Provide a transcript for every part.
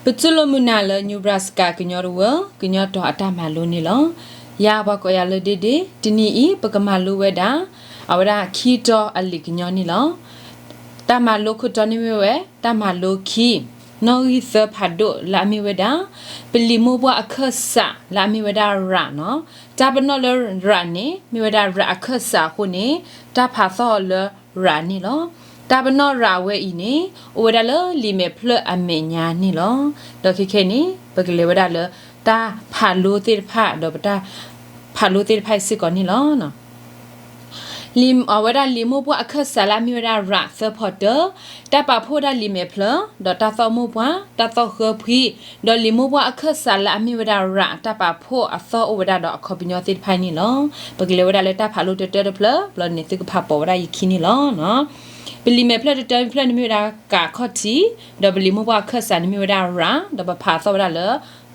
ပတူၢ်လိာ်မုာ်နၤလၢ Nebraska ကညီတဝၢ ကညီတီၤအတၢ်မၤလိန့ၣ်လီၤ. ယၤပှၤကိးယၤလၢဒ့ဒ့, တနံၤအံၤ ပကမၤလိဝဲဒၣ် အဝဲဒၣ်ခံတီၤအလံာ်ကညီန့ၣ်လီၤ. တၢ်မၤလိခိၣ်တီန့ၣ်မ့ၢ်ဝဲ တၢ်မၤလိခံ, နီၣ်ဂံၢ်သၢဖးဒိၣ်လၢအမ့ၢ်ဝဲဒၣ် ပလံာ်မိၢ်ပှၢ်အခၢၣ်စးလၢအမ့ၢ်ဝဲဒၣ်ရးနီၤ. တၢ်ပနီၣ်လၢရးန့ၣ် မ့ၢ်ဝဲဒၣ်ရးအခၢၣ်စးအဃိန့ၣ် တၢ်ဖးသီၣ်အီၤလၢရးန့ၣ်လီၤ. တၢ်ပနီၣ်ရးဝဲအံၤန့ၣ် အိၣ်ဝဲဒၣ်လၢလံာ်မဲာ်ဖျၢၣ်အမဲာ်ညါန့ၣ်လီၤ. ဒီးခဲခဲအံၤန့ၣ် ပကလဲၤဝဲဒၣ်လၢတၢ်ဖးလိသ့ၣ်တဖၣ် ဒီးပတၢ်ဖးလိသ့ၣ်တဖၣ်အံၤစ့ၢ်ကီးန့ၣ်လီၤ. လံာ်အဝဲဒၣ်လံာ်မိၢ်ပှၢ်အခၢၣ်စးလၢအမ့ၢ်ဝဲဒၣ်ရးသၢဖီတၢ, တၢ်ပာ်ဖှိၣ်ဝဲဒၣ်လံာ်မဲာ်ဖျၢၣ်, ဒီးတၢ်သီၣ်မိၢ်ပှၢ်, တၢ်သီၣ်ဃၢဖှံ, ဒီးလံာ်မိၢ်ပှၢ်အခၢၣ်စးလၢအမ့ၢ်ဝဲဒၣ်ရး တၢ်ပာ်ဖှိၣ်အသီၣ်အိၣ်ဝဲဒၣ်ဒီးအခီပညီသ့ၣ်တဖၣ်န့ၣ်လီၤ. ပကလဲၤဝဲဒၣ်လၢတၢ်ဖးလိတတၢတဖျၢၣ် ဘျီန့ၣ်သုကဖးပိာ်ဝဲဒၣ်ယခံန့ၣ်လီၤ. ပလံာ်မဲာ်ဖျၢၣ်တတၢတဖျၢၣ်န့ၣ်မ့ၢ်ဝဲဒၣ်ကးခီၣ်ထံး, ဒီးပလံာ်မိၢ်ပှၢ်အခၢၣ်စးန့ၣ်မ့ၢ်ဝဲဒၣ်ရး, ဒီးပဖးအသီၣ်ဝဲဒၣ်လၢ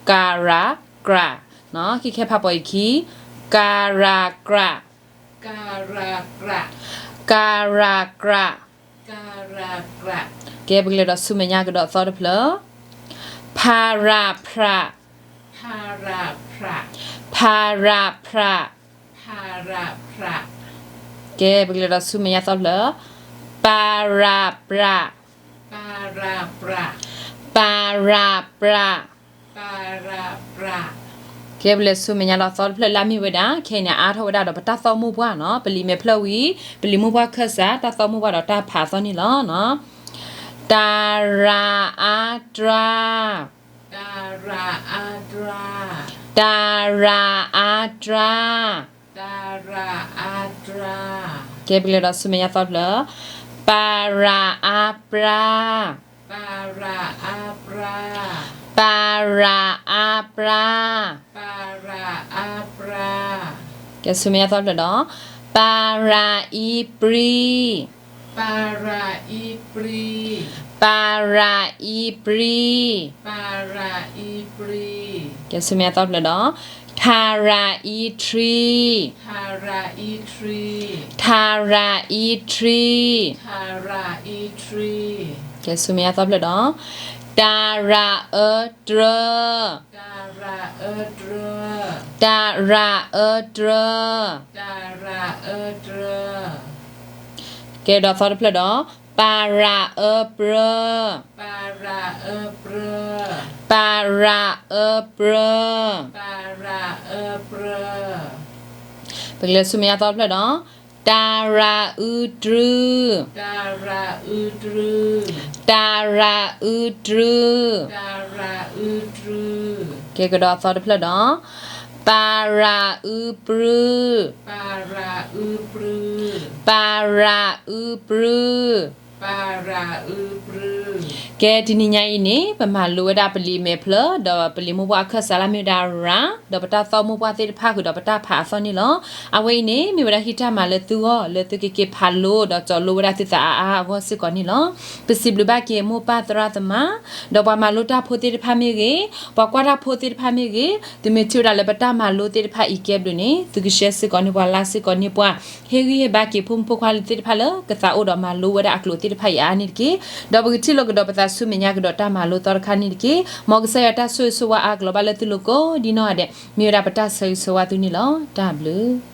ကၤရးကြး, ခဲခဲဖးပိာ်ယခံ, ကၤရးကြး, ကၤရးကြး, ကဲ ပကလဲၤဒီးဆူမဲာ်ညါကဒီးအသီတဖျၢၣ်, ဖးရးဖြး, ဖးရးဖြး, ကဲ ပကလဲၤဒီးဆူမဲာ်ညါသီတဖျၢၣ်, ပၤရးပြး, ပၤရးပြး, ကဲ ပလဲၤဆူမဲာ်ညါဒီးသီတဖျၢၣ်လၢအမ့ၢ်ဝဲဒၣ် ခဲအံၤန့ၣ် အါထီၣ်ဝဲဒၣ်ဒီးပတၢ်သီၣ်မိၢ်ပှၢ်နီၤ, ပလံာ်မဲာ်ဖျၢၣ်ဝံၤ ပလံာ်မိၢ်ပှၢ်ခၢၣ်စး တၢ်သီၣ်မိၢ်ပှၢ်ဒီးတၢ်ဖးအသီၣ်န့ၣ်လီၤ. တၤရၤအါတြၤ, တၤရၤအါတြၤ, ကဲ ပကလဲၤဒီးဆူမဲာ်ညါသီတဖျၢၣ်, ပၤရၤအါပြၤ, ပၤရၤအါပြၤ, ကဲ ဆူမဲာ်ညါသီတဖျၢၣ်ဒီး, ပၤရၤအံပြံ, ပၤရၤအံပြံ, ကဲ ဆူမဲာ်ညါသီတဖျၢၣ်ဒီး, ထၤရၤအံထြံ, ထၤရၤအံထြံ, ကဲ ဆူမဲာ်ညါသီတဖျၢၣ်ဒီး, တၤရၤအၢတြၢ, တၤရၤအၢတြၢ, ကဲဒီးသီတဖျၢၣ်ဒီး, ပၤရၤအၢပြၢ, ပၤရၤအၢပြၢ, ပကလဲၤဆူမဲာ်ညါသီတဖျၢၣ်ဒီး, တၤရၤအုတြူ, တၤရၤအုတြူ, ကဲကဒီးသီတဖျၢၣ်ဒီး, ပၤရၤအုပြူ, ပၤရၤအုပြူ, ကဲ တနံၤညါအံၤန့ၣ် ပမၤလိဝဲဒၣ်ပလံာ်မဲာ်ဖျၢၣ် ဒီးပလံာ်မိၢ်ပှၢ်အခၢၣ်စးလၢမ့ၢ်ဝဲဒၣ်ရၤ ဒီးပတၢ်သီၣ်မိၢ်ပှၢ်သ့ၣ်တဖၣ်ဃုာ်ဒီးပတၢ်ဖးအသီၣ်န့ၣ်လီၤ. အဝဲအံၤန့ၣ် မ့ၢ်ဝဲဒၣ်ဟံၣ်တၢ်မၤလၢသုဂီၢ် လၢသုကက့ၤဖးလိ ဒီးတီၤလိဝဲဒၣ်သုသးအါအါအဂီၢ်စ့ၢ်ကီးန့ၣ်လီၤ. ပစံးဘျုးဘၣ်က့ၤမိၢ်ပၢ်သရၣ်သမါ ဒီးပှၤမၤလိတၢ်ဖိသ့ၣ်တဖၣ်မ့ၢ်ဂ့ၤ, ပှၤကွၢ်တၢ်ဖိသ့ၣ်တဖၣ်မ့ၢ်ဂ့ၤ, သုမ့ၢ်ထံၣ်ဝဲဒၣ်လၢပတၢ်မၤလိသ့ၣ်တဖၣ်အံၤကဲဘျုးန့ၣ် သုကshareစ့ၢ်ကီးန့ၢ်ပှၤ likeစ့ၢ်ကီးန့ၢ်ပှၤ, ဟ့ၣ်ဂံၢ်ဟ့ၣ်ဘါက့ၤဖိမုၣ်ဖိခွါလၢသ့ၣ်တဖၣ်လၢကသးအိၣ်ဒီးမၤလိဝဲဒၣ်အကျိာ်သ့ၣ်တဖၣ်အံၤအါအါန့ၣ်တက့ၢ်. ဒီးပကထံၣ်လိာ်ကဒီးပသးဆူမဲာ်ညါကဒီးတၢ်မၤလိသီတခါန့ၣ်တက့ၢ်. မ်ကစၢ်ယွၤတၢ်ဆိၣ်ဂ့ၤဆိၣ်ဝါအါကလီၤဘၣ်လၢသုလိၤကိးဒ်နီၢ်ဂၤဒဲး မ့ၢ်ဝဲဒၣ်ပတၢ်ဆၢဂ့ၤဆၢဝါသုန့ၣ်လီၤ. တၢ်ဘျုး